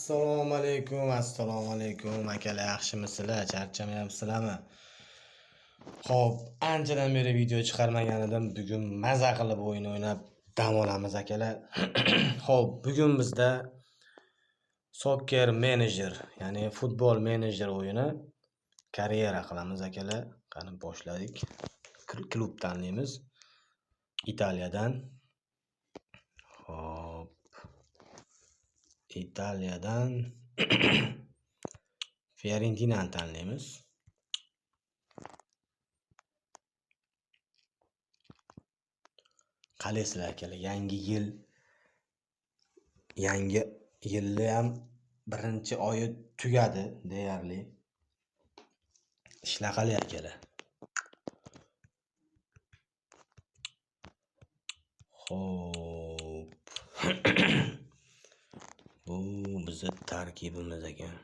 Assalomu alaykum, assalomu alaykum akalar, yaxshimisizlar? Charchamayapsizlarmi? Xo'p, anchadan beri video chiqarmagan edim. Bugun maza qilib o'yin o'ynab dam olamiz akalar. Xo'p, bugun bizda Soccer Manager, ya'ni futbol menejer o'yini karyera qilamiz akalar. Qani boshladik. Klub tanlaymiz. Italiyadan. Xo'p. Italiyadan Fiorentinani tanlaymiz. Qalaysizlar akalar? Yangi yil, yangi yilni ham birinchi oyi tugadi deyarli. Ishlar qalay akalar? Xo'p. Bu bizni tarkibimiz ekan.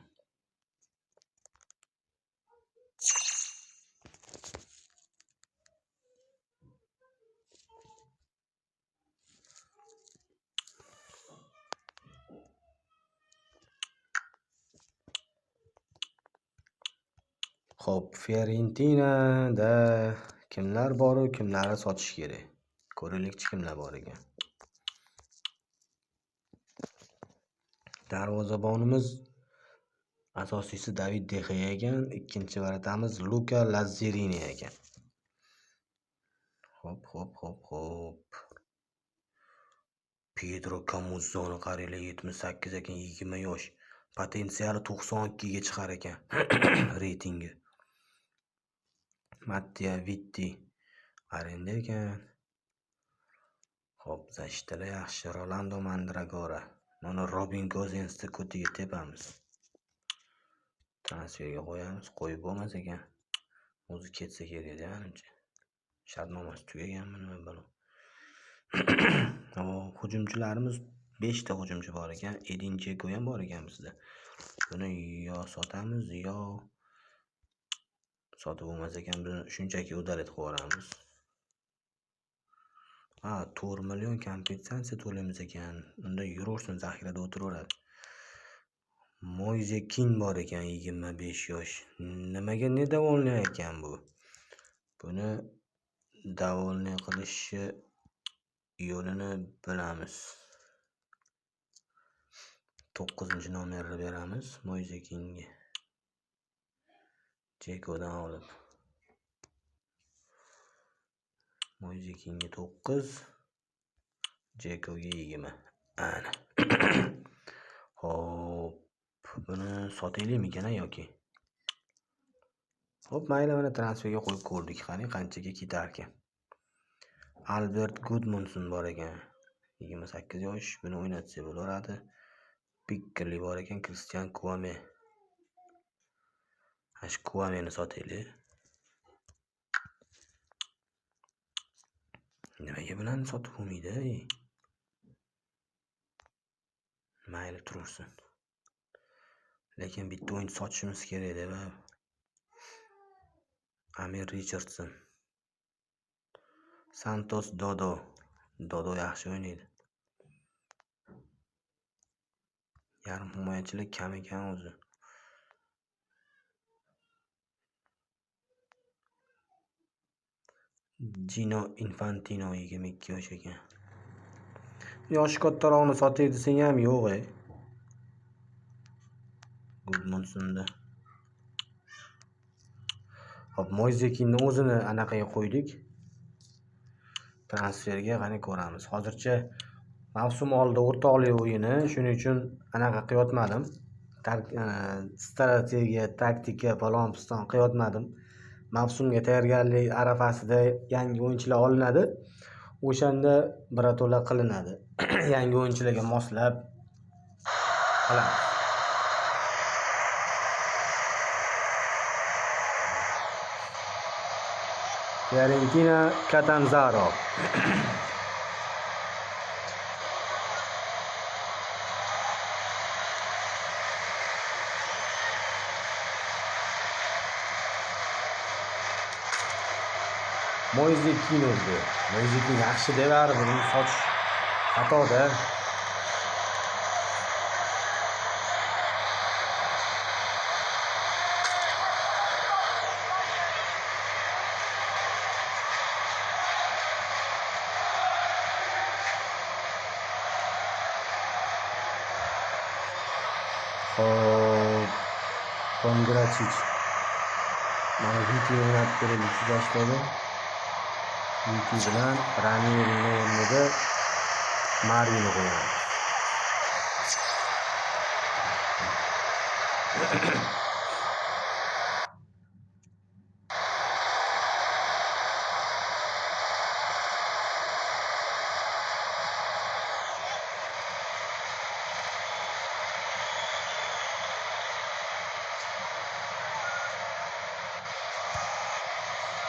Xo'p, Fiorentinada kimlar bor-u, kimlarni sotish kerak? Ko'raylikchi kimlar bor ekan. Darvozabonimiz asosiysi David De Gea ekan, ikkinchi varatamiz Luka Lazzarini ekan. Xo'p, xo'p, xo'p, xo'p. Pedro Camuzzoni qaranglar, 78 ekan, 20 yosh. Potensiali 92 ga chiqar ekan reytingi. Mattia Vitti arenda ekan. Xo'p, zashtalar yaxshi. Rolando Mandragora. Mana Robin Gozensni ko'tiga tepamiz. Transferga qo'yamiz. Qo'yib bo'lmas ekan. O'zi ketsa kerak-da, menimcha. Shartnomasi tugaganmi nima balo. Hujumchilarimiz 5 ta hujumchi bor ekan. Edin Dzeko ham bor ekan bizda. Buni yo sotamiz, yo sotib bo'lmas ekan. Buni shunchaki udalet qilib yuboramiz. Ha, 4 million kompensatsiya to'laymiz ekan. Unda yuraversin, zaxirada o'tiraveradi. Moize Kin bor ekan, 25 yosh. Nimaga nedovolniy ekan bu? Buni dovolniy qilishi yo'lini bilamiz. 9-nomerni beramiz Moize Kinga. Dzekodan olib. Moize Kinga 9, Dzekoga 20. Ana. Xo'p, buni sotaylikmikan yoki? Xo'p, mayli, mana transferga qo'yib ko'rdik. Qani qanchaga ketarkan. Albert Gudmundsson bor ekan. 28 yosh, buni o'ynatsa bo'laveradi. Pikkerli bor ekan, Christian Kouame. Ha, shu Kouameni sotaylik. Nimaga bularni sotib bo'lmaydi? Mayli, tursin. Lekin bitta o'yinchi sotishimiz kerak-da. Amir Richardson. Santos Dodo. Dodo yaxshi o'ynaydi. Yarim himoyachilar kam ekan o'zi. Gino Infantino 22 yosh ekan. Yoshi kattarog'ini sotay desang ham yo'q. Gudmundssonda. Xo'p, Moize Kinni o'zini anaqaga qo'ydik. Transferga qani ko'ramiz. Hozircha mavsum oldi o'rtoqlik o'yini, shuning uchun anaqa qilyotmadim. Strategiya, taktika falon piston qilyotmadim. Mavsumga tayyorgarlik arafasida yangi o'yinchilar olinadi. O'shanda birato'la qilinadi. Yangi o'yinchilarga moslab qilamiz. Fiorentina Catanzaro. Moize Kin urdi. Moize Kin yaxshi devar, buni sotish xatoda. Pongracic. Mana Viti o'ynatib ko'raylik shu yoshlarda. Viti bilan Ranierining o'rnida Marini qo'yamiz.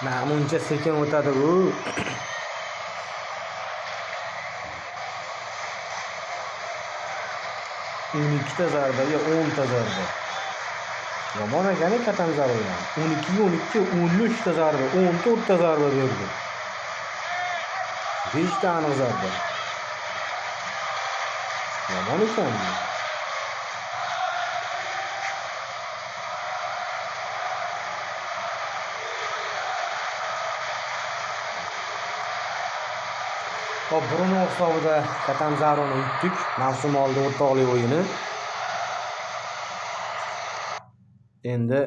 Mana buncha sekin o'tadi bu. 12ta zarbaga 10 ta zarba. Yomon ekan Katanzaro ham. 12 ga 12, 13 ta zarba, 14 ta zarba berdi. 5 ta aniq zarba. Yomon ekan bu. Hop, Bruno hisobida Katanzaroni yutdik. Mavsum oldi o'rtoqlik o'yini. Endi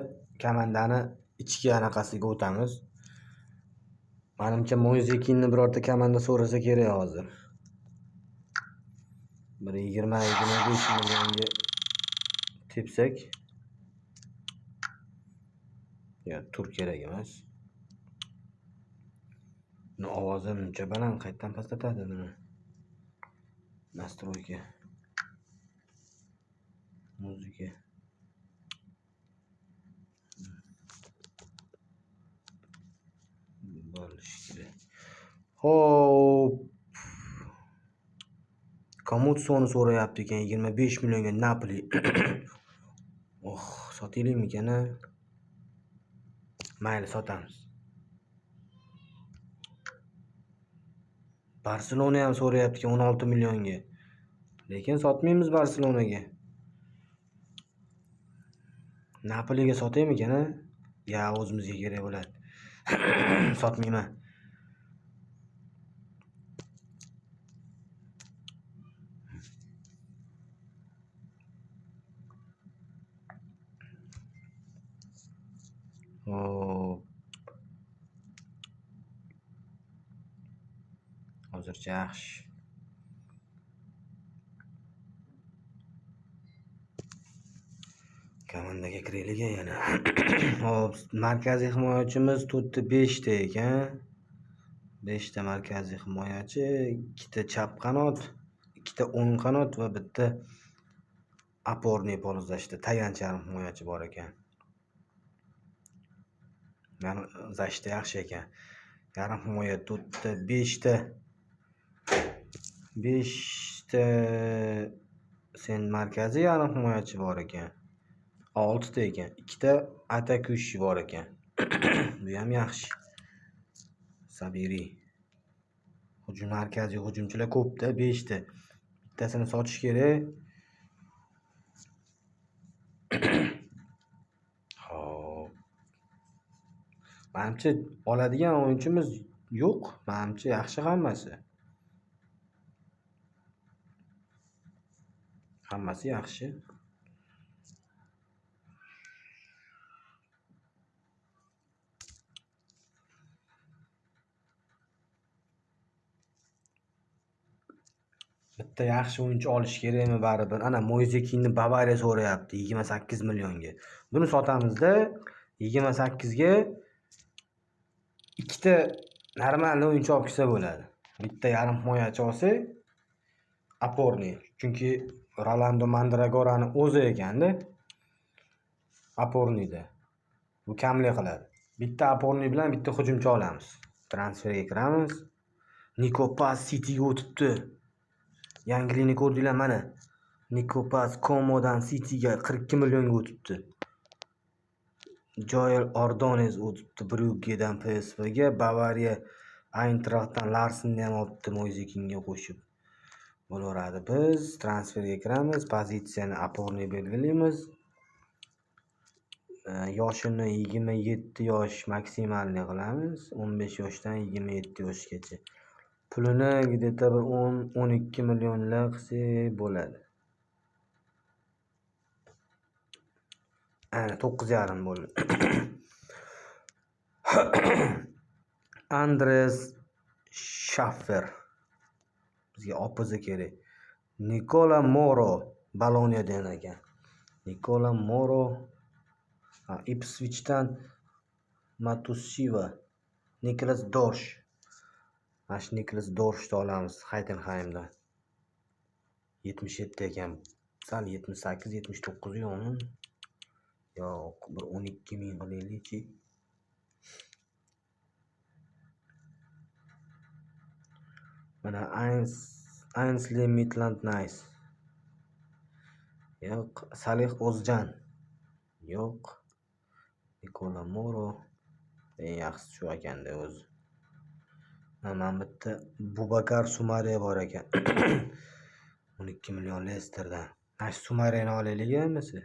komandani ichki anaqasiga o'tamiz. Manimcha Moise Keanni birorta komanda so'rasa kerak hozir. Bir 20-25 millionga tepsak. Yo, tur kerak emas. Buni ovozi muncha baland, qayerdan pastlatadi buni? Настройки. Музыка. Bo'lishi kerak. Xo'p. Kamutsoni so'rayapti ekan 25 millionga Napoli. Oh, sotaylikmikan a? Mayli, sotamiz. Barselona ham so'rayapti ekan 16 millionga. Lekin sotmaymiz Barselonaga. Napoliga sotaymikan a? Ya, o'zimizga kerak bo'ladi. Sotmayman. Xo'p. Hozircha yaxshi. Komandaga kiraylik yana. Xo'p, markaziy himoyachimiz 4 ta 5 ta ekan. 5 ta markaziy himoyachi, 2 ta chap qanot, 2 ta o'ng qanot va bitta опорный полузащита, tayanch yarim himoyachi bor ekan. Yarim защита yaxshi ekan. Yarim himoya 4 ta 5 ta 5 ta sen markaziy yarim himoyachi bor ekan. 6 ta ekan. 2 ta атакующий bor ekan. Bu ham yaxshi. Sabiri. Hujum markaziy hujumchilar ko'p-da, 5 ta. Bittasini sotish kerak. Xo'p. Manimcha oladigan o'yinchimiz yo'q. Manimcha yaxshi hammasi. Hammasi yaxshi. Bitta yaxshi o'yinchi olish kerakmi baribir? Ana Moise Keanni Bavariya so'rayapti 28 millionga. Buni sotamizda 28 ga ikkita normal o'yinchi olib kelsa bo'ladi. Bitta yarim himoyachi olsak, опорный. Chunki Rolando Mandragorani o'zi ekanda опорный da. Bu kamlik qiladi. Bitta опорный bilan bitta hujumchi olamiz. Transferga kiramiz. Niko Paz Cityga o'tibdi. Yangilikni ko'rdinglar mana. Niko Paz Komodan Cityga 42 millionga o'tibdi. Joel Ordonez o'tibdi Bruggedan PSVga, Bavariya Eintrachtdan Larsenni ham olibdi Moise Keanga qo'shib. Bo'laveradi. Biz transferga kiramiz, pozitsiyani опорный belgilaymiz. Yoshini 27 yosh maksimalniy qilamiz. 15 yoshdan 27 yoshgacha. Pulini где-то bir 10-12 millionlar qilsak bo'ladi. Ana 9,5 bo'ldi. Andres Shaffer. Bizga OPZ kerak. Nikola Moro Boloniyadan ekan. Nikola Moro Ipswichdan Matusiva, Niklas Dorsh. Mana shu Niklas Dorshni olamiz Heidenheimdan. 77 ekan. Sal 78, 79 yo'qmi? Yo'q, bir 12 ming qilaylikchi. Mana Ainsley Maitland-Niles. Yo'q, Salih O'zjan. Yo'q. Nikola Moro. Eng yaxshisi shu ekanda o'zi. Mana bitta Bubakar Sumare bor ekan. 12 million Leicesterdan. Mana shu Sumareni olaylik endi.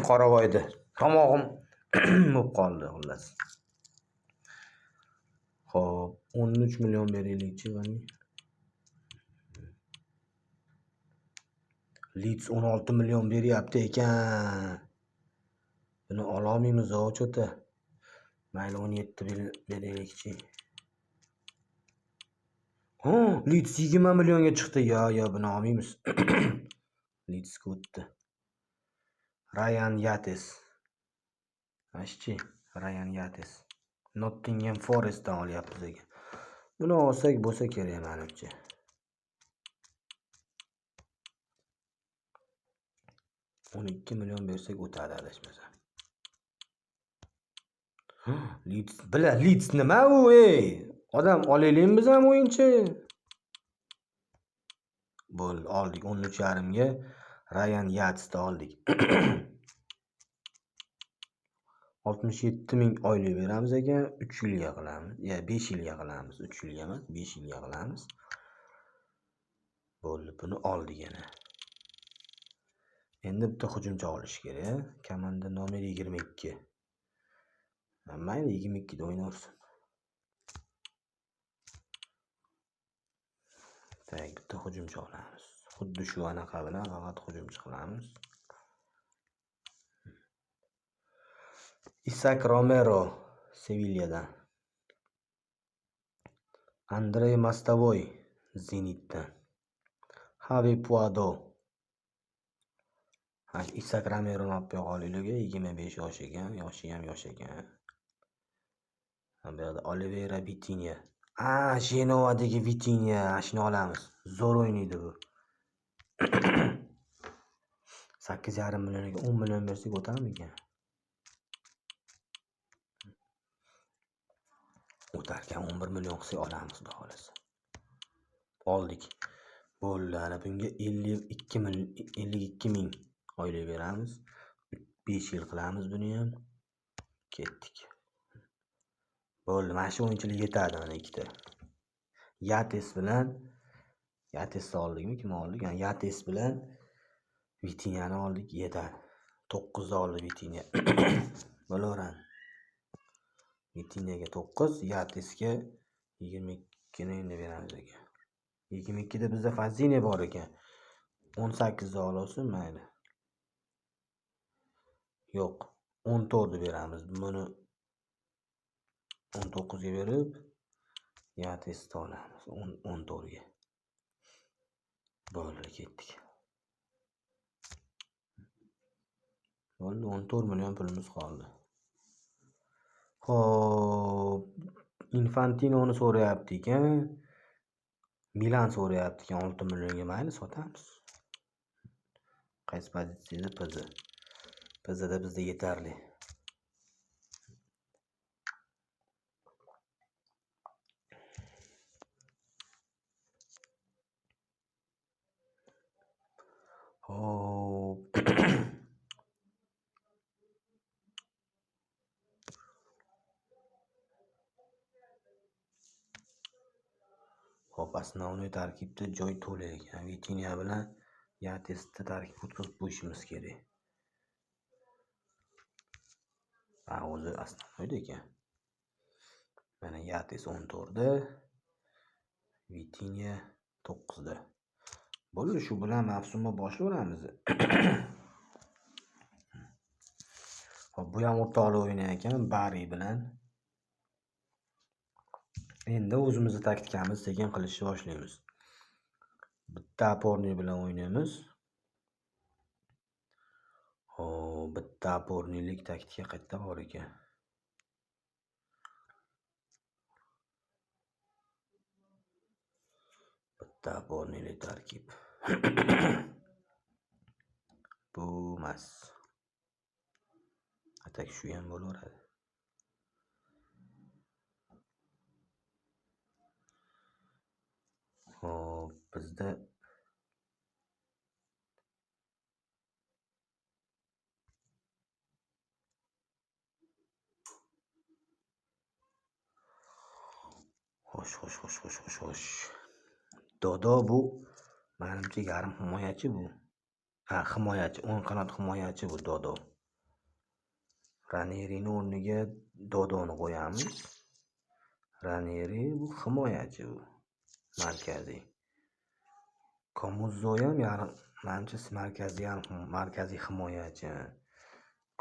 Qoravoyda. Tomog'im bo'lib qoldi xullas. Xo'p, 13 million beraylikchi mana. Leeds 16 million beryapti ekan. Buni ola olmaymiz cho'ta. Mayli 17 beraylikchi. Ha, Leeds 20 millionga chiqdi. Yo, buni olmaymiz. Leedsga o'tdi. Ryan Yates. Mana-chi, Ryan Yates. Nottingham Forestdan olyapmiz ekan. Buni olsak bo'lsa kerak menimcha. 12 million bersak o'tadi adashmasam. Leeds, bila Leeds nima u ey? Odam olaylikmi biz ham o'yinchi? Bo'ldi, oldik 13,5 ga Ryan Yatesni oldik. 67 ming oylik beramiz ekan, 3 yilga qilamiz. Ya 5 yilga qilamiz, 3 yilga emas, 5 yilga qilamiz. Bo'ldi, buni oldik yana. Endi bitta hujumchi olish kerak. Komanda nomer 22. Mayli 22 da o'ynarsin. Tak, bitta hujumchi olamiz. Xuddi shu anaqa bilan faqat hujumchi qilamiz. Isak Romero Sevilladan. Andrey Mastavoy Zenitdan. Javi Puado. Ha, Isak Romeroni olib qo'ya qolaylik, 25 yosh ekan, yoshi ham yosh ekan. Bu yerda Oliveira Vitinha. A, Genovadagi Vitinha, shuni olamiz. Zo'r o'ynaydi bu. 8,5 millionga 10 million bersak o'tarmikan? O'tarkan 11 million qilsak olamiz, xudo xolasa. Oldik. Bo'ldi, ana bunga 52 ming oylik beramiz. 5 yil qilamiz buni ham. Ketdik. Bo'ldi, mana shu o'yinchilar yetadi mana ikkita. Yates bilan Yatesni oldikmi? Kim oldik? Yani Yates bilan Vitinhani oldik, yetadi. 9 da oldi Vitinha. Bo'laveradi. Vitinhaga 9, Yatesga 22 ni endi beramiz ekan. 22 da bizda Fazini bor ekan. 18 da olsin, mayli. Yo'q, 14 ni beramiz. Buni 19 ga berib Yatesni olamiz. 14 ga. Bo'ldi, ketdik. Bo'ldi, 14 million pulimiz qoldi. Xo'p, Infantinoni so'rayapti ekan. Milan so'rayapti ekan 6 millionga, mayli sotamiz. Qaysi pozitsiyada? PZ. PZda bizda yetarli. Xo'p. Xo'p, основной tarkibda joy to'la ekan. Vitinha bilan Yatesni tarkibga o'tkazib qo'yishimiz kerak. Ha, o'zi основной ekan. Mana Yates 14 da, Vitinha 9 da. Bo'ldi, shu bilan mavsumni boshlayveramiz. Xo'p, bu ham o'rtoqlik o'yini ekan Bari bilan. Endi o'zimizni taktikamizni sekin qilishni boshlaymiz. Bitta oporniy bilan o'ynaymiz. Xo'p, bitta oporniylik taktika qayerda bor ekan? Bitta oporniylik tarkib. Bu emas. Atak shu ham bo'laveradi. Xo'p, bizda xo'sh. Dodo bu menimcha yarim himoyachi bu. Ha, himoyachi, o'ng qanot himoyachi bu Dodo. Ranerini o'rniga Dodoni qo'yamiz. Raneri bu himoyachi bu. Markaziy. Komuzzo ham yarim, menimcha markaziy yarim, markaziy himoyachi.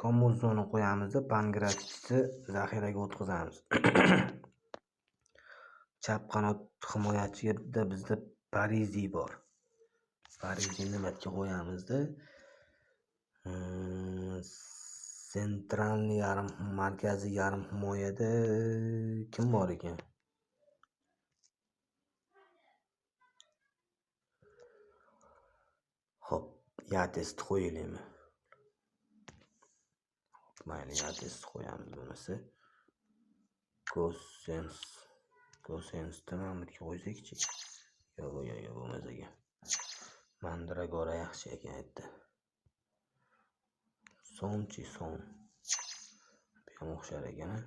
Komuzzoni qo'yamizda Pangratichni zaxiraga o'tkazamiz. Chap qanot himoyachida bizda Parizi bor. Parizini nimaga qo'yamizda? Sentralniy yarim, markaziy yarim himoyada kim bor ekan? Xo'p, Yatesni qo'yaylikmi? Xo'p, mayli, Yatesni qo'yamiz bunisi. Gosens. Gosensni mana bu yerga qo'ysakchi? Yo'q, yo'q, bo'lmas ekan. Mandragora yaxshi ekan aytdi. Somchi som. Bu ham o'xshar ekan, a?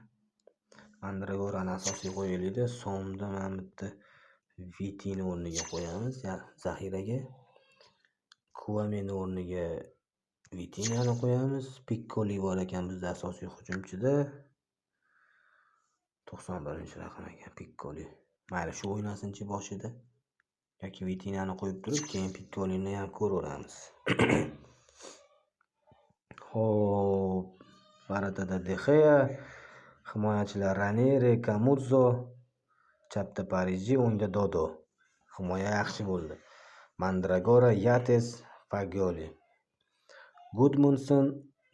Mandragorani asosiy qo'yaylik-da, somni mana bu yerda Vitini o'rniga qo'yamiz, zaxiraga. Kuameni o'rniga Vitinani qo'yamiz. Piccoli bor ekan bizda asosiy hujumchida. 91-raqam ekan Piccoli. Mayli, shu o'ynasinchi boshida. Yoki Vitinani qo'yib turib, keyin Piccolini ham ko'raveramiz. Xo'p, Varatada De Gea, himoyachilar Ranieri, Camuzzo, chapda Parigi, o'ngda Dodo. Himoya yaxshi bo'ldi. Mandragora, Yates, Fagioli. Gudmundsson,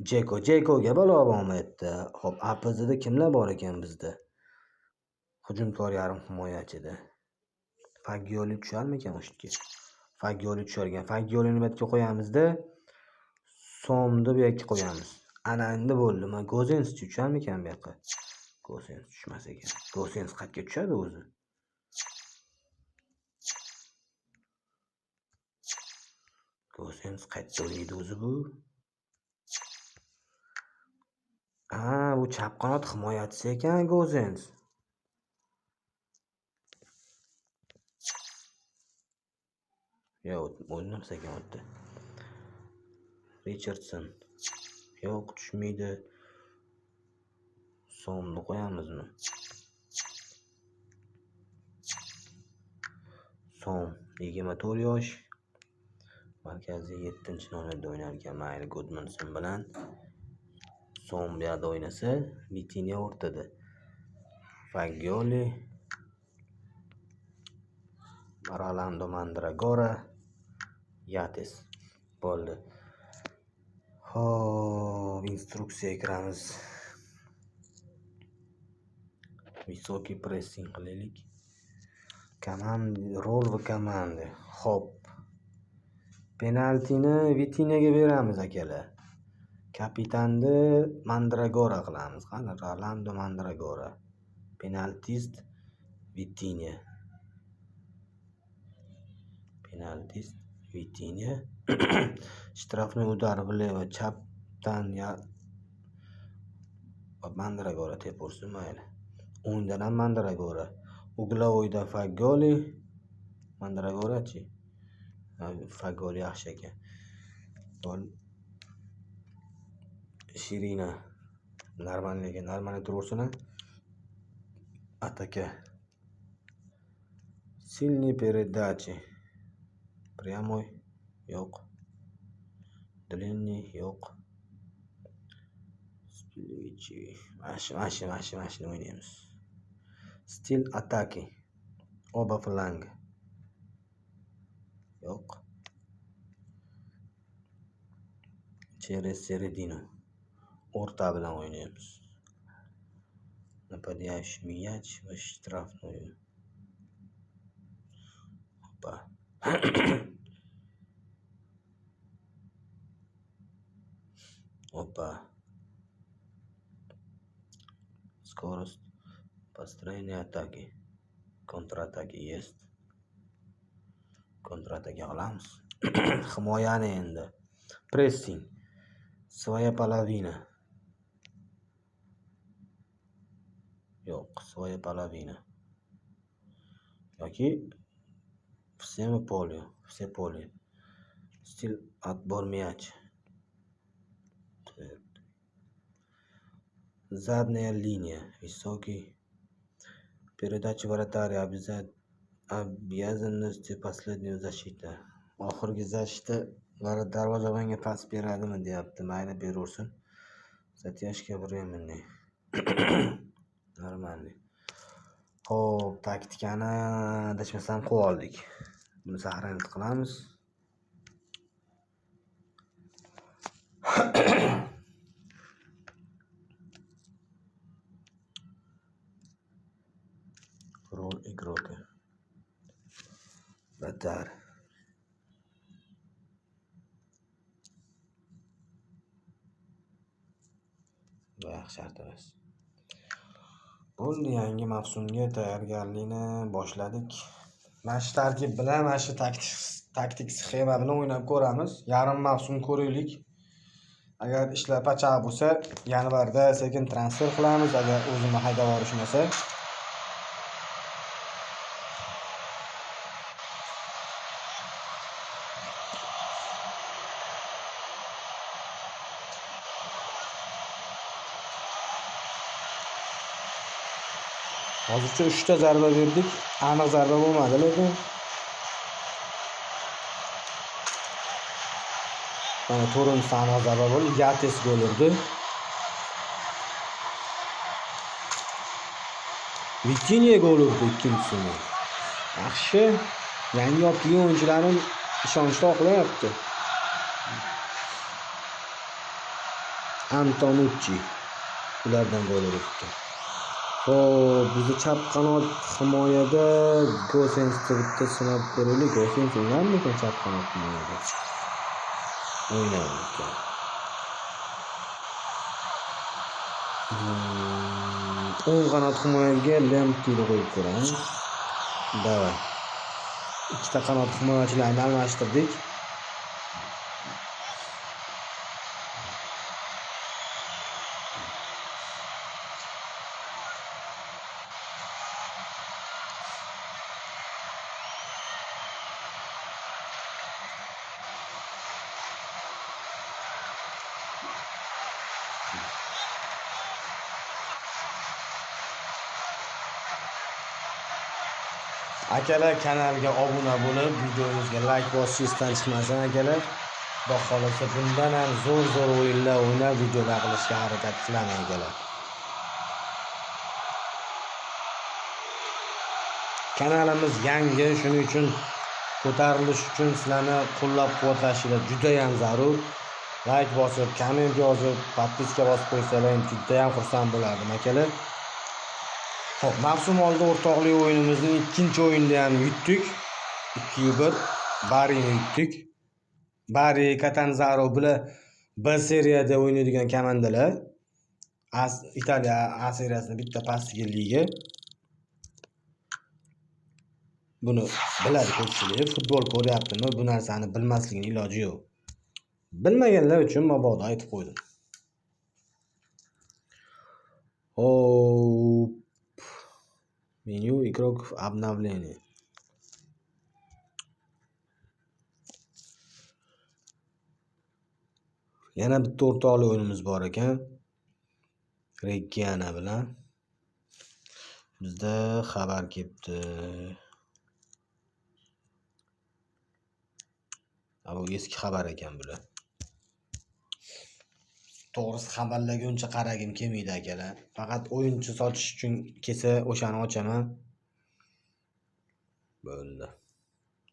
Jeko. Jekoga balo bormayapti. Xo'p, APZda kimlar bor ekan bizda? Hujumkor yarim himoyachida. Fagioli tusharmikan o'sha yerga? Fagioli tushar ekan. Fagiolini bu yerga qo'yamizda, Somni bu yerga qo'yamiz. Ana endi bo'ldi. Mana Gozens tusharmikan bu yoqqa? Gozens tushmas ekan. Gozens qayerga tushadi o'zi? Gozens qayerda o'ynaydi o'zi bu? Ha, bu chap qanot himoyachisi ekan Gozens. Yo'q, o'ynamas ekan u yerda. Richardson. Yo'q, tushmaydi. Somni qo'yamizmi? Som 24 yosh. Markaziy 7-nomerda o'ynar ekan. Mayli, Gudmundsson bilan. Som bu yerda o'ynasa, Vitinha o'rtada. Fagioli, Rolando Mandragora, Yates bo'ldi. Xo'p, instruksiyaga kiramiz. Высокий pressing qilaylik. Komanda, rol va komanda. Xo'p. Penaltini Vitinhaga beramiz akalar. Kapitanni Mandragora qilamiz. Qani Rolando Mandragora. Penaltist Vitinha. Penaltist Vitinha. Штрафной удар влево chapdan ya Mandragora tepursin mayli. O'ngdan ham Mandragora. Угловойda Fagioli. Mandragorachi? Fagioli yaxshi ekan. Shirina normal ekan, normal turaversin. Ataka. Сильные передачи. Прямой yo'q. Длинный yo'q. Встречи. Mana shuni o'ynaymiz. Стиль атаки. Оба фланга. Yo'q. Через середину. O'rta bilan o'ynaymiz. Нападающий мяч в штрафную. Опа. Опа. Скорость построения атаки. Контратаки есть. Kontrataka qilamiz. Himoyani endi. Pressing. Своя половина. Yo'q, своя половина. Yoki всему полю, все поле. Стиль отбор мяч. Задняя линия. Высокий. Передача вратаря. Обязанности последнего защита. Oxirgi защита darvozabonga pas beradimi deyapti. Mayli, beraversin. Затяжка времени. Нормальный. Xo'p, taktikani adashmasam qilib oldik. Buni сохранить qilamiz. Роль игрока. Вратарь. Bu shart emas. Bo'ldi, yangi mavsumga tayyorgarlikni boshladik. Mana shu tarkib bilan, mana shu taktik sxema bilan o'ynab ko'ramiz. Yarim mavsum ko'raylik. Agar ishlar pachaq bo'lsa, yanvarda sekin transfer qilamiz, agar o'zimni haydab yuborishmasa. Hozircha 3 ta zarba berdik. Aniq zarba bo'lmadi lekin. Mana to'rtinchisi aniq zarba bo'ldi. Yates gol urdi. Vitinha gol urdi ikkinchisini. Yaxshi. Yangi olib kelgan o'yinchilarim ishonchni oqlayapti. Antonucci ulardan gol uribdi. Xo'p, bizni chap qanot himoyada Gosensni bitta sinab ko'raylik. Gosens o'ynarmikan chap qanot himoyada? O'ynarmikan? O'ng qanot himoyaga Lemptini qo'yib ko'ramiz. Davay. Ikkita qanot himoyachilarni almashtirdik. Akalar, kanalga obuna bo'lib, videomizga like bosish esdan chiqmasin akalar. Xudo xolasa bundan ham zo'r-zo'r o'yinlar o'ynab videolar qilishga harakat qilaman akalar. Kanalimiz yangi, shuning uchun ko'tarilish uchun sizlarni qo'llab-quvvatlashinglar juda ham zarur. Like bosib, komment yozib, podpiska bosib qo'ysalar juda ham xursand bo'lardim akalar. Xo'p, mavsum oldi o'rtoqlik o'yinimizning ikkinchi o'yinida ham yutdik. 2-1 Barini yutdik. Bari, Catanzaro bular B seriyada o'ynaydigan komandalar. Italiya A seriyasining bitta pastki liga. Buni biladi ko'pchilik. Futbol ko'ryaptimi, bu narsani bilmasligining iloji yo'q. Bilmaganlar uchun mabodo aytib qo'ydim. Xo'p. Меню игроков обновление. Yana bitta o'rtoqlik o'yinimiz bor ekan. Reggiana bilan. Bizda xabar kelibdi. Bu eski xabar ekan bular. To'g'risi xabarlarga uncha qaragim kelmaydi akalar. Faqat o'yinchi sotish uchun kelsa o'shani ochaman. Bo'ldi.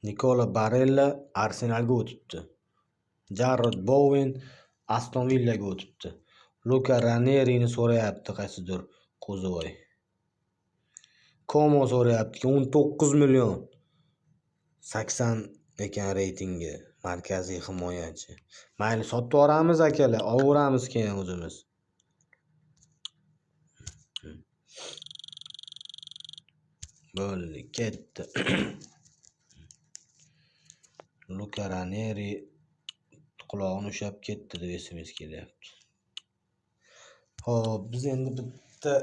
Nikola Barella Arsenalga o'tibdi. Jarrod Bowen Aston Villaga o'tibdi. Luka Ranierini so'rayapti qaysidir Qo'zivoy. Como so'rayapti 19 million. 80 ekan reytingi. Markaziy himoyachi. Mayli, sotib yuboramiz akalar, olaveramiz keyin o'zimiz. Bo'ldi, ketdi. Luka Ranieri qulog'ini ushlab ketdi deb SMS kelyapti. Xo'p, biz endi bitta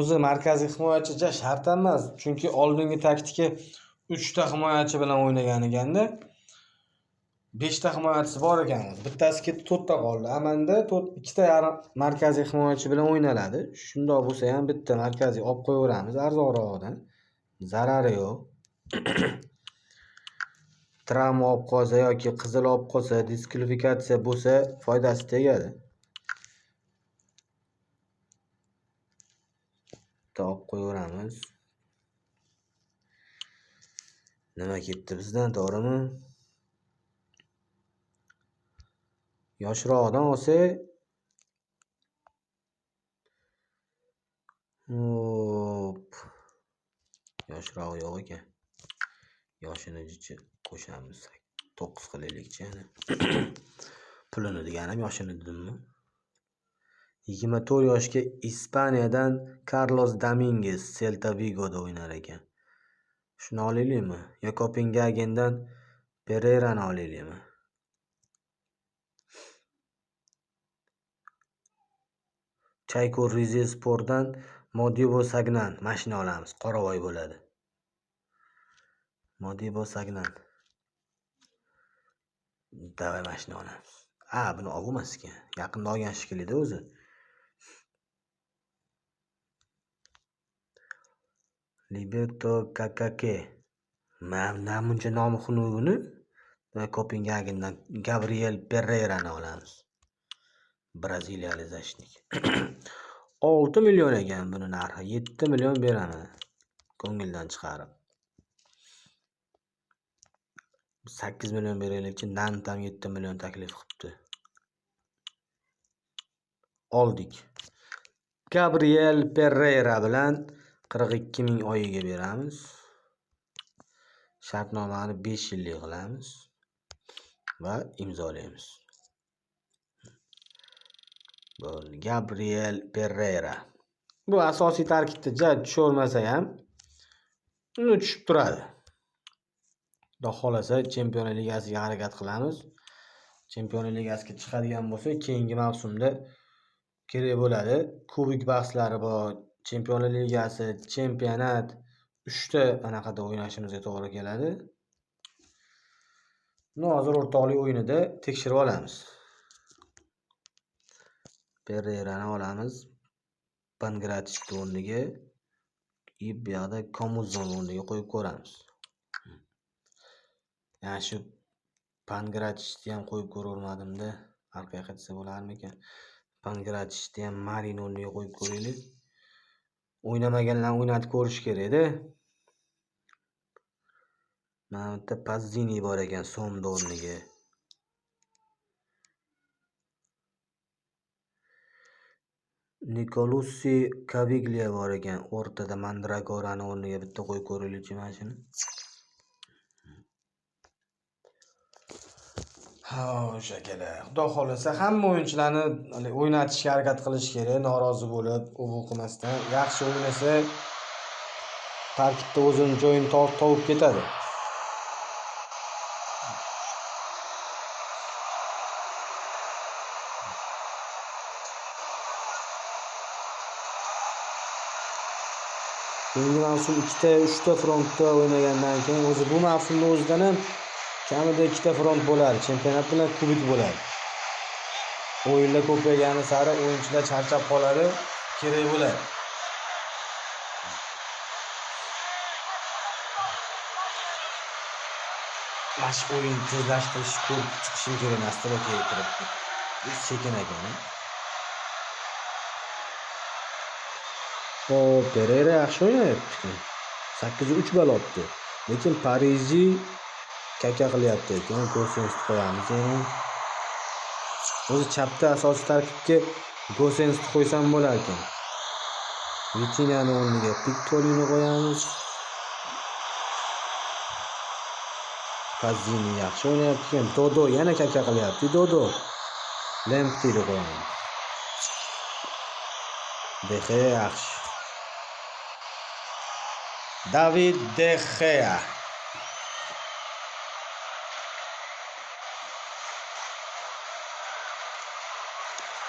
o'zi markaziy himoyachi ja shart emas, chunki oldingi taktika 3 ta himoyachi bilan o'ynagan ekanda. 5 ta himoyachisi bor ekan o'zi. Bittasi ketdi, 4 ta qoldi. Amanda 2 ta yarim markaziy himoyachi bilan o'ynaladi. Shundoq bo'lsa ham bitta markaziy olib qo'yaveramiz arzonrog'idan. Zarari yo'q. Travma olib qolsa yoki qizil olib qolsa, diskvalifikatsiya bo'lsa, foydasi tegadi. Bitta olib qo'yaveramiz. Nima ketdi bizdan, to'g'rimi? Yoshroqdan olsak, hop. Yoshrog'i yo'q ekan. Yoshini jichi qo'shamiz. 9 qilaylikchi yana. Pulini deganim yoshini dedimmi? 24 yoshga Ispaniyadan Carlos Dominguez Celta Vigo'da o'ynar ekan. Shuni olaylikmi? Yo Kopengagendan Pereirani olaylikmi? Chaykur Rizespordan Modibo Sagnan mashina olamiz. Qoravoy bo'ladi. Modibo Sagnan. Davay mashina olamiz. A, buni olmas ekan. Yaqinda olgan shekilli-da o'zi. Liberto Kakake. Mana buncha nomi xunuk buni. Va Kopengagendan Gabriel Pereirani olamiz. Braziliyalik защитник. 6 million ekan buni narxi. 7 million beraman. Ko'ngildan chiqarib. 8 million beraylikchi, Nant ham 7 million taklif qilibdi. Oldik. Gabriel Pereira bilan 42 ming oyiga beramiz. Shartnomani 5 yillik qilamiz va imzolaymiz. Bo'ldi. Gabriel Pereira. Bu asosiy tarkibda ja tushavermasa ham uni tushib turadi. Xudo xolasa Chempionlar Ligasiga harakat qilamiz. Chempionlar Ligasiga chiqadigan bo'lsa, keyingi mavsumda kerak bo'ladi. Kubok bahslari bor, Chempionlar Ligasi, chempionat 3 ta anaqada o'ynashimizga to'g'ri keladi. Buni hozir o'rtoqlik o'yinida tekshirib olamiz. Pereirani olamiz. Pangratichni o'rniga i bu yoqda Komuzoni o'rniga qo'yib ko'ramiz. Yana shu Pangratichni ham qo'yib ko'ravermadimda. Orqaga qaytsa bo'larmikan? Pangratichni ham Marin o'rniga qo'yib ko'raylik. O'ynamaganlarni o'ynatib ko'rish kerak-da. Mana bu yerda Pazzini bor ekan Somda o'rniga. Nikolussi Caviglia bor ekan. O'rtada Mandragorani o'rniga bitta qo'yib ko'raylikchi mana shuni. Ha, o'sha akalar. Xudo xolasa hamma o'yinchilarni o'ynatishga harakat qilish kerak, norozi bo'lib, u-bu qilmasdan. Yaxshi o'ynasa tarkibda o'zini joyini topib ketadi. Keyingi mavsum 2ta, 3ta frontda o'ynagandan keyin o'zi bu mavsumda o'zidan ham kamida 2ta front bo'ladi. Chempionat bilan kubok bo'ladi. O'yinlar ko'paygani sari o'yinchilar charchab qoladi, kerak bo'ladi. Mana shu o'yin tezlashtirish ko'rib chiqishim kerak emasdi, okey kirib. Bu sekin ekan. Hop, Pereira yaxshi o'ynayapti. 8-3 ball olibdi. Lekin Parisi kaka qilyapti ekan. Gosensni qo'yamiz endi. O'zi chapda asosiy tarkibga Gosensni qo'ysam bo'lar ekan. Vitinhani o'rniga Pikkolini qo'yamiz. Pazzini yaxshi o'ynayapti ekan. Dodo yana kaka qilyapti. Dodo. Lemptini qo'yamiz. De Gea yaxshi. David De Gea.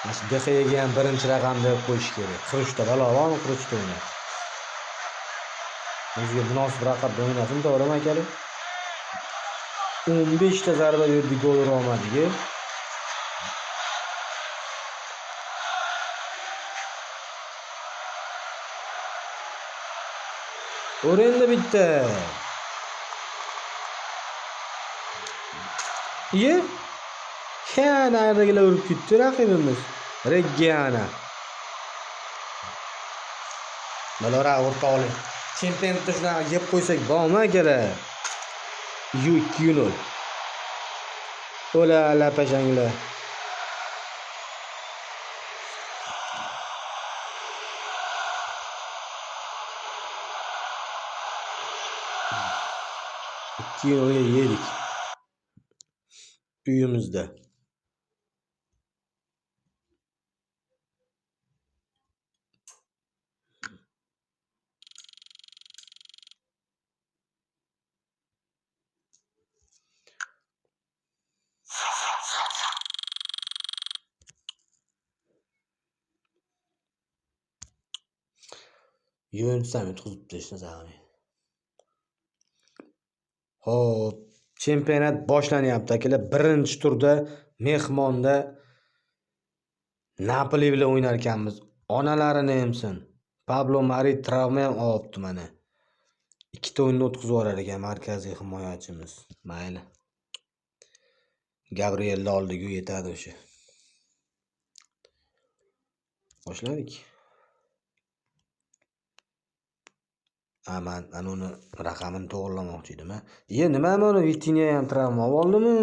Mana shu De Gea'ga ham birinchi raqam deb qo'yish kerak. 43 ta balo bormi? 43 ta o'ynaydi. O'ziga munosib raqamda o'ynasin, to'g'rimi akalar? 15 ta zarba berdi, gol ura olmadik. Ur endi bitta. Iye. Ha, naridagilar urib ketdi raqibimiz. Reggiana. Balora o'rtoqlik. Chempionatda shunaqa yeb qo'ysak bormi akalar? 2-0. O'la lapashanglar. Ikki nolga yedik. Uyimizda. Yuventus ham yutqizibdi hech narsa qilmay. Xo'p, chempionat boshlanyapti akalar. Birinchi turda mehmonda Napoli bilan o'ynar ekanmiz. Onalarini emsin. Pablo Mari travma ham olibdi mana. Ikkita o'yinni o'tkazib yuborar ekan markaziy himoyachimiz. Mayli. Gabrielni oldiga yetadi o'sha. Boshladik. Ha, man ana uni raqamini to'g'rilamoqchi edim. Iye, nima mana Vitinha ham travma oldimi?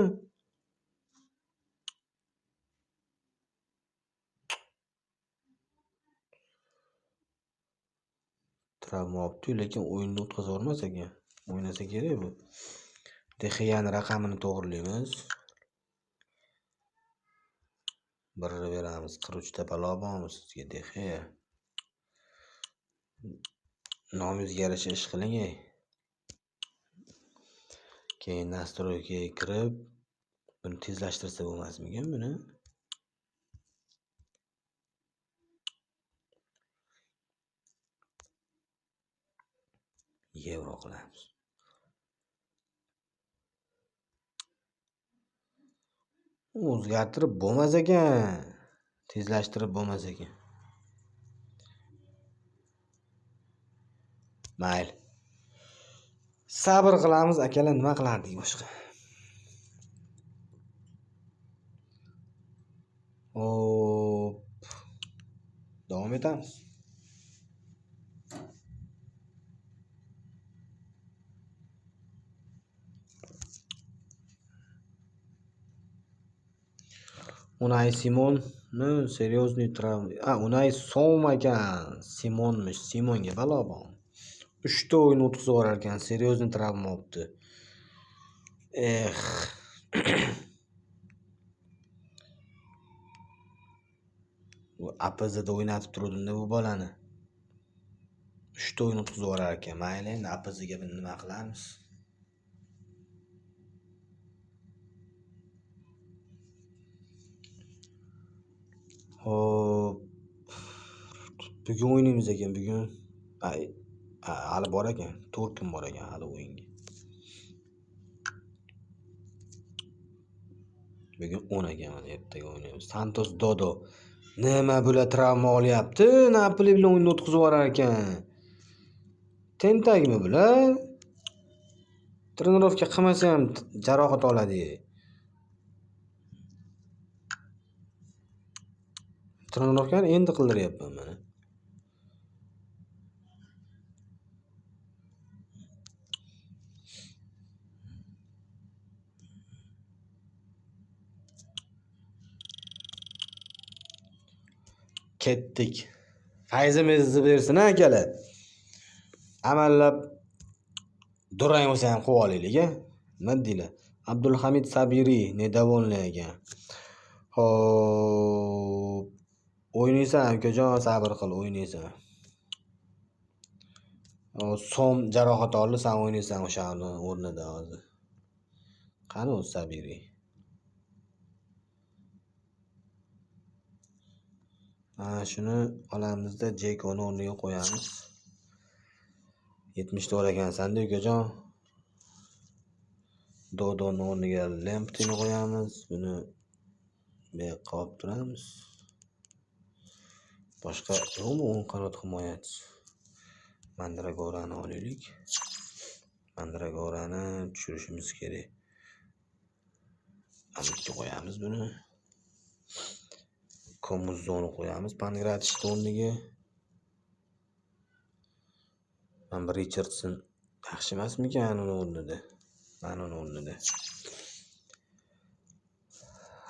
Travma olibdi, lekin o'yinni o'tkazib yubormas ekan. O'ynasa kerak bu. De Gea'ning raqamini to'g'rilaymiz. Birni beramiz. 43 ta balo bormi sizga De Gea? Nomingizga yarasha ish qiling ey. Keyin настройkaga kirib, buni tezlashtirsa bo'lmasmikan buni? Yevro qilamiz. O'zgartirib bo'lmas ekan. Tezlashtirib bo'lmas ekan. Mayli. Sabr qilamiz akalar, nima qilardik boshqa? Hop. Davom etamiz. Unai Simon, ну, серьезный травма. A, Unai Som ekan. Simonmish. Simonga balo bor. 3 ta o'yin o'tkazib yuborar ekan, серьезный travma olibdi. Eh. Bu APZda o'ynatib turuvdim-da bu bolani. 3 ta o'yin o'tkazib yuborar ekan. Mayli, endi APZga buni nima qilamiz? Xo'p. Bugun o'ynaymiz ekan, bugun. Hali bor ekan, 4 kun bor ekan hali o'yinga. Bugun 10 ekan, mana ertaga o'ynaymiz. Santos Dodo. Nima bular travma olyapti? Napoli bilan o'yinni o'tkazib yuborar ekan. Tentakmi bular? Trenirovka qilmasa ham jarohat oladi. Trenirovkani endi qildiryapman mana. Ketdik. Fayzimizni bersin akalar. Amallab durang bo'lsa ham quvib olaylik, a? Nima deylar? Abdulhamid Sabiri недовольный ekan. Xo'p, o'ynaysan ukajon, sabr qil, o'ynaysan. So'm jarohat oldi, sen o'ynaysan o'shani o'rnida hozir. Qani u Sabiri? Mana shuni olamizda Jekoni o'rniga qo'yamiz. 74 ekansan-da ukajon. Dodoni o'rniga Lemptini qo'yamiz. Buni bu yoqqa olib turamiz. Boshqa yo'qmi o'ng qanot himoyachisi? Mandragorani olaylik. Mandragorani tushirishimiz kerak. Amutga qo'yamiz buni. Komuzzoni qo'yamiz Pangratishni o'rniga. Mana bu Richardson yaxshi emasmikan uni o'rnida? Mana uni o'rnida.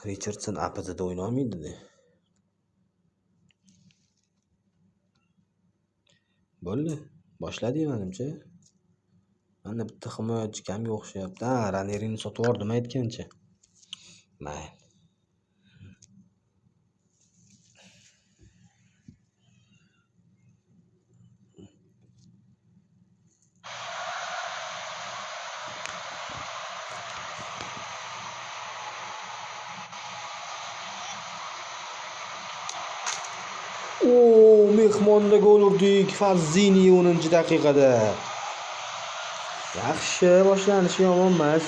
Richardson APZda o'ynolmaydi-da. Bo'ldi. Boshladik menimcha. Mana bitta himoyachi kamga o'xshayapti. Ha, Ranerini sotib yubordim aytgancha. Mayli. O, mehmonda gol urdik. Fazzini 10-daqiqada. Yaxshi boshlanishi yomon emas.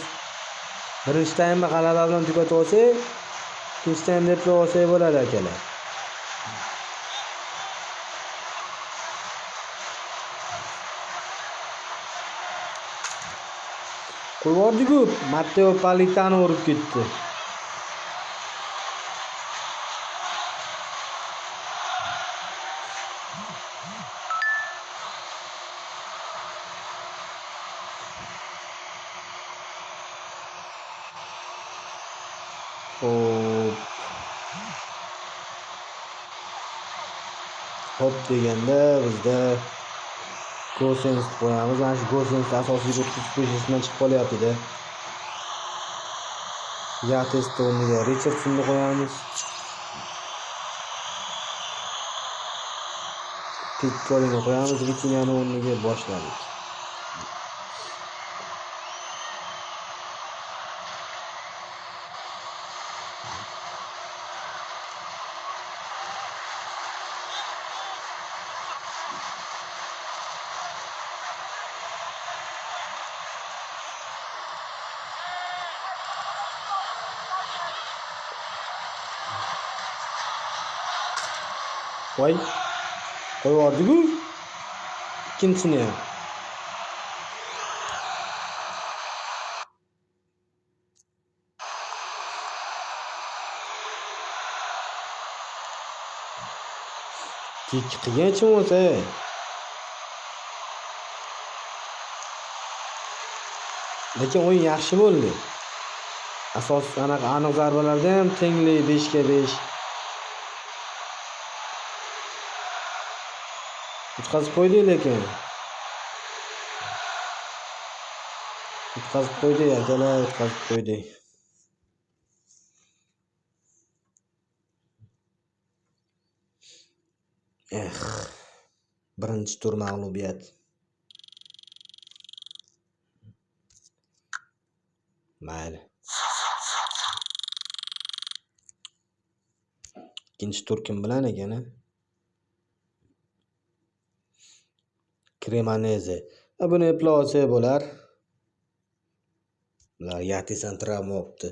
Birinchi taymni g'alaba bilan tugatib olsak, ikkinchi taymda eplab olsak bo'ladi akalar. Qo'yib yubordik-ku, Matteo Politano urib ketdi. Hop. Hop deganda bizda Gosens qo'yamiz. Mana shu Gosens asosiy o'tkazib qo'yish esimdan chiqib qolyapti-da. Yatesni o'rniga Richardsonni qo'yamiz. Pikkolini qo'yamiz, Vitinhani o'rniga boshladik. Voy. Qo'yib yubordi-ku. Ikkinchisini ham. Kik qilganchi bo'lmasa. Lekin o'yin yaxshi bo'ldi. Asos anaqa aniq zarbalarda ham tenglik 5ga 5. Yutqazib qo'ydik lekin. Yutqazib qo'ydik akalar, yutqazib qo'ydik. Eh, birinchi tur mag'lubiyat. Mayli. Ikkinchi tur kim bilan ekan? Cremonese. Buni eplab olsak bo'lar. Bular Yatisan travma olibdi.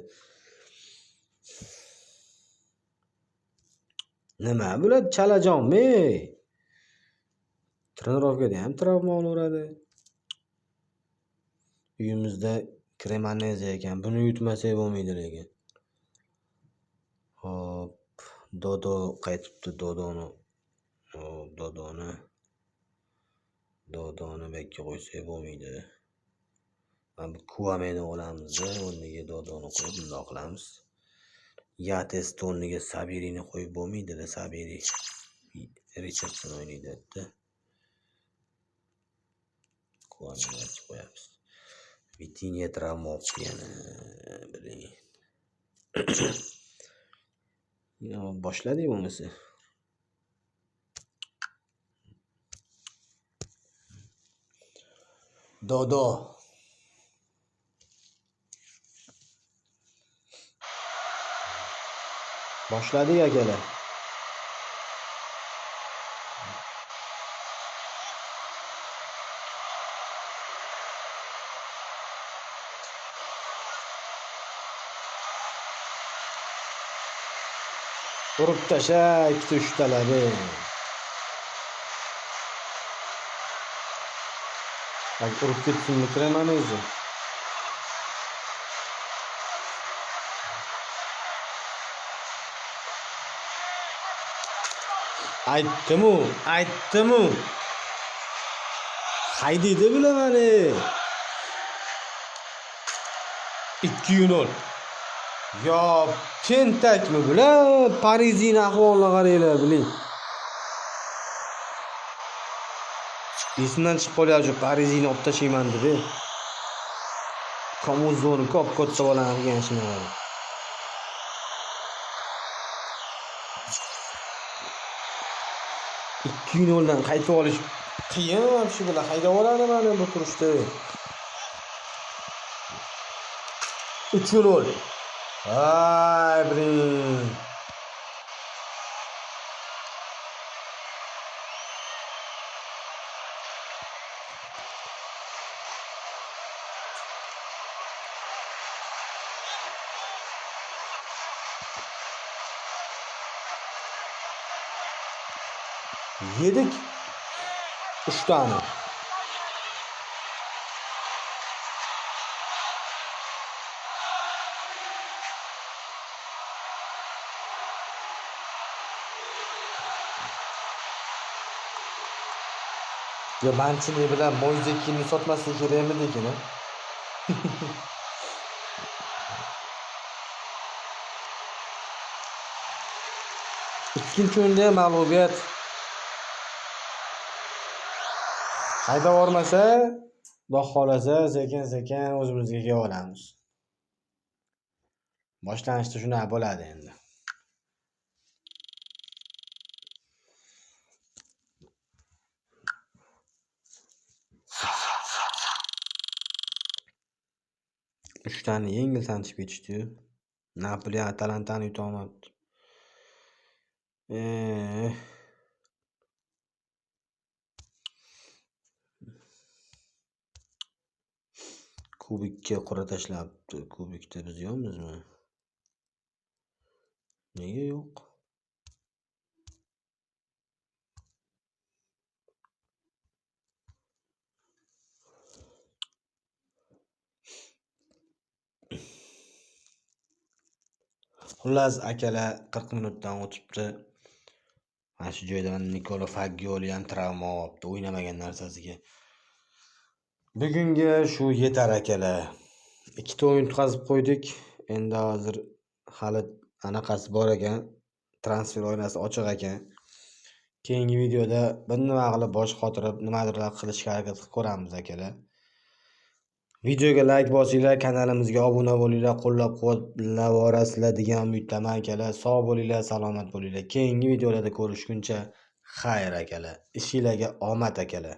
Nima bular chalajonmi? Trenirovkada ham travma olaveradi. Uyimizda Cremonese ekan. Buni yutmasak bo'lmaydi lekin. Xo'p, Dodo qaytibdi. Dodoni Dodoni Dodoni bu yerga qo'ysak bo'lmaydi. Mana bu Kuameni olamiz, o'rniga Dodoni qo'yib bundoq qilamiz. Yates o'rniga Sabirini qo'yib bo'lmaydi-da, Sabiri Richardson o'ynaydi yerda. Kuameni qo'yamiz. Vitinha travma olibdi yana. Biling. Boshladik bo'lmasa. Dodo. Boshladik akalar. Urib tasha ikkita uchtalab. Bak urib ketsinmi Cremonese. Aytdim-u, aytdim-u. Haydaydi bular mani. 2-0. Yo, tentakmi bular? Parizini ahvolini qaranglar, biling. Esimdan chiqib qolyapti shu Parizini olib tashlayman deb. Komuzoni kop katta bolani qilgan ishini qarang. 2-0 dan qaytib olish qiyin shu bilan haydab oladi mana bu turishda. 3-0. Ay, блин. Yedik. 3 tane. Ya Mancini bilan Moizekinni sotmaslik kerakmidi ekan a? Ikkinchi o'yinda ham mag'lubiyat. Haydab yubormasa, Xudo xohlasa, sekin-sekin o'zimizga kelib olamiz. Boshlanishda shunaqa bo'ladi endi. Uchtani yengil sanchib ketishdi-yu. Napoli Atalantani yuta olmabdi. Kubikka qur'a tashlabdi. Kubikda biz yo'qmizmi? Nega yo'q? Xullas akalar 40 minutdan o'tibdi. Mana shu joyda Nikolo Fagioli ham travma olibdi, o'ynamagan narsasiga. Bugunga shu yetar akalar. Ikkita o'yin tutqazib qo'ydik. Endi hozir hali anaqasi bor ekan, transfer oynasi ochiq ekan. Keyingi videoda bir nima qilib bosh qotirib nimadirlar qilishga harakat qilib ko'ramiz akalar. Videoga like bosinglar, kanalimizga obuna bo'linglar, qo'llab-quvvatlab borasizlar degan umiddaman akalar. Sog' bo'linglar, salomat bo'linglar. Keyingi videolarda ko'rishguncha xayr akalar. Ishinglarga omad akalar.